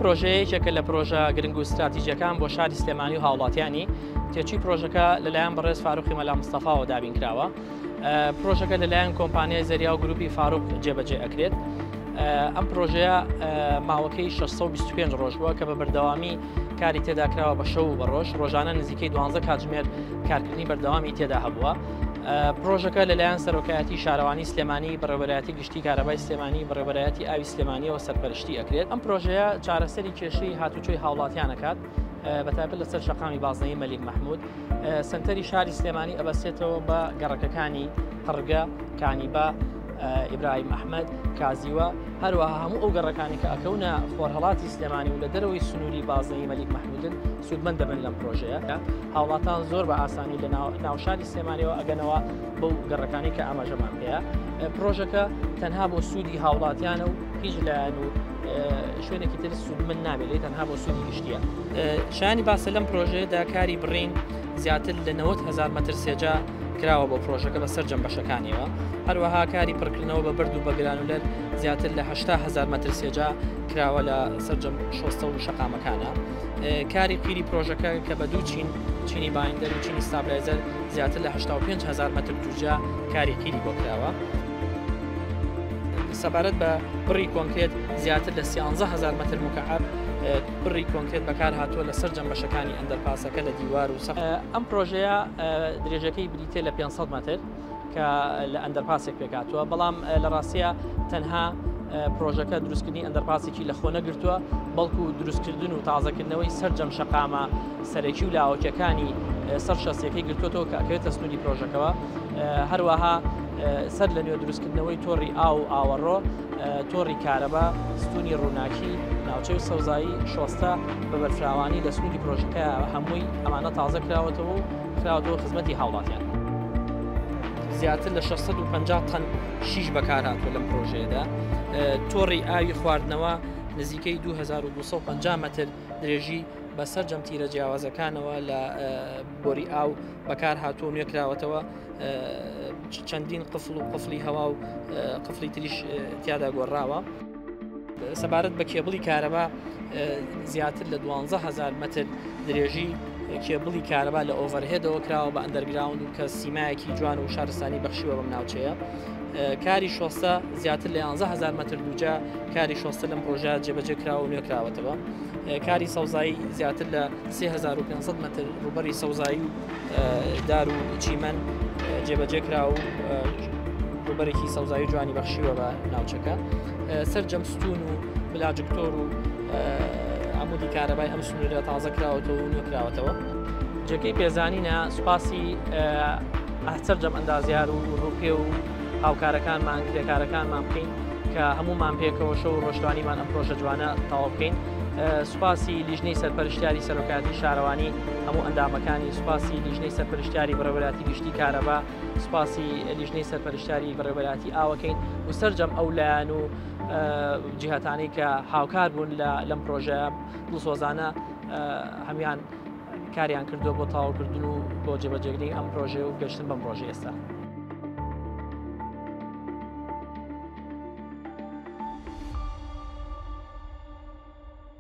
پرۆژەیە یەکێکە لە پرۆژە گرنگ و ستراتیجیەکان بۆ شاری سلێمانی و هاوڵاتیانی. تێچووی پرۆژەکە لەلایەن بەڕێز فاروقی مەلا مستەفاوە دابین کراوە. پرۆژەکە لەلایەن کۆمپانیای زەریا و گروپی فاروق جێبەجێ ئەکرێت. ئەم پرۆژەیە ماوەکەی 625 ڕۆژ بووە کە بە بەردەوامی کاری تێدا کراوە بە شەو و بە ڕۆژ، ڕۆژانە نزیکەی 12 کاتژمێر کارکردنی بەردەوامی تێدا هەبووە. پرۆژەکە لەلایەن سەرۆکایەتی شارەوانی سلێمانی، بەڕێوەبەرایەتی گشتی کارەبای سلێمانی، بەڕێوەبەرایەتی ئاوی سلێمانیەوە سەرپەرشتی ئەکرێت. ئەم پرۆژەیە چارەسەری کێشەی هاتوچۆی هاوڵاتیان ئەکات، بەتایبەت لەسەر شەقامی بازنەیی مەلیک مەحمود. سەنتەری شاری سلێمانی ئەبەستێتەوە بە گەڕەکەکانی قڕگە، کانیبا، ئیبراهیم ئەحمەد، کازیوە، هەروەها هەموو ئەو گەڕەکانی کە ئەکەونە خۆرهەڵاتی سلێمانی و لە دەرەوەی سنووری بازنەیی مەلیک مەحمودن سوودمەند دەبن لەم پرۆژەیە. هاوڵاتان زۆر بە ئاسانی لە ناوشاری سلێمانیەوە ئەگەنەوە بەو گەڕەکانی کە ئاماژەمان پێیە. پرۆژەکە تەنها بۆ سوودی هاوڵاتیانە و هیچ لایەن و شوێنێکی تر سوودمەند نابێت لێی، تەنها بۆ سوودی گشتیە. شایانی باسە لەم پرۆژەیەدا کاری بڕین زیاتر لە 90 هەزار مەتر سێجا کراوە بۆ پرۆژەکە بە سەرجەم بەشەکانیەوە، هەروەها کاری پڕکردنەوە بە بەرد و بە گرانولەر زیاتر لە 80 هەزار مەتر سێجا کراوە لە سەرجەم شۆستە و شەقامەکانە. کاری قیری پرۆژەکە کە بە دوو چین، چینی binder و چینی stabilizer، زیاتر لە 85 هەزار مەتر دووجا کاری قیری بۆ کراوە. سەبارەت بە بڕی کۆنکرێت زیاتر لە 13 هەزار مەتر مکعب بڕی کۆنکرێت بەکار هاتووە لە سەرجەم بەشەکانی underpass ەکە لە دیوار و سەقف. ئەم پرۆژەیە درێژەکەی بریتیە لە 500 مەتر کە لە underpass ێک پێکهاتووە، بەڵام لە ڕاستیە تەنها پرۆژەکە دروستکردنی underpass ێکی لە خۆ نەگرتووە، بەڵکو دروستکردن و تازەکردنەوەی سەرجەم شەقامە سەرەکی و لاوەکیەکانی سەر شەستیەکەی گرتووەتەوە کە ئەکەوێتە سنووری پرۆژەکەوە. هەروەها سەر لە نوێ دروستکردنەوەی تۆڕی ئاو و ئاوەڕۆ، تۆڕی کارەبا، ستونی ڕووناکی، ناوچەی و سەوزایی، شۆستە بە بەرفراوانی لە سنووری پرۆژەکە هەمووی ئەمانە تازە کراوەتەوە و خراوەتەوە خزمەتی هاوڵاتیان. زیاتر لە 650 تەن شیش بەکارهاتووە لەم پرۆژەیەدا. تۆڕی ئاوی خواردنەوە نزیکەی 2250 مەتر درێژی بە سەرجەم تیرە جیاوازەکانەوە لە بۆری ئاو بەکار هاتووە و نوێکراوەتەوە. چەندین قفڵ و قفڵی هەوا و قفڵی تریش تیادا گۆڕاوە. سەبارەت بە کێبڵی کارەبا زیاتر لە 12هزار مەتر درێژی کێبڵی کارەبا لە overhead ەوە کراوە بە underground و کە سیمایەکی جوان و شارستانی بەخشیوە بەم ناوچەیە. کاری شۆستە زیاتر لە 11هزار مەتر دووجا کاری شۆستە لەم پرۆژە جێبەجێ کراوە و نوێکراوەتەوە. کاری سەوزایی زیاتر لە 3500 مەتر ڕووبەری سەوزایی و دار و چیمەن جێبەجێ کرا و ڕووبەرێکی سەوزایی جوانی بەخشیوە بە ناوچەکە. سەرجەم ستون و بلاجکتۆر و عمودی کارەبای ئەم سنوورە تازە کراوەتەوە و نوێکراوەتەوە. جێگەی پێزانینە سوپاسی سەرجەم ئەندازیار و ڕووپێ و هاوکارەکانمان کرێکارەکانمان بکەین کە هەمومان پێکەوە شەو و ڕۆژتوانیمان ئەم پرۆژە جوانە تەواو بکەین. سوپاسی لیژنەی سەرپەرشتیاری سەرۆکایەتی شارەوانی هەموو ئەندامەکانی، سوپاسی لیژنەی سەرپەرشتیاری بەڕێوەبەرایەتی گشتی کارەبا، سوپاسی لیژنەی سەرپەرشتیاری بەڕێوەبەرایەتی ئاوەکەین و سەرجەم ئەو لایەن و جیهاتانەی کە هاوکار بوون لەم پرۆژەیە دڵسۆزانە هەموان کاریان کردووە بۆ تەواوکردن و بۆ جێبەجێکردنی ئەم پرۆژەیە و گەشتن بەم ڕۆژەی ئێستا.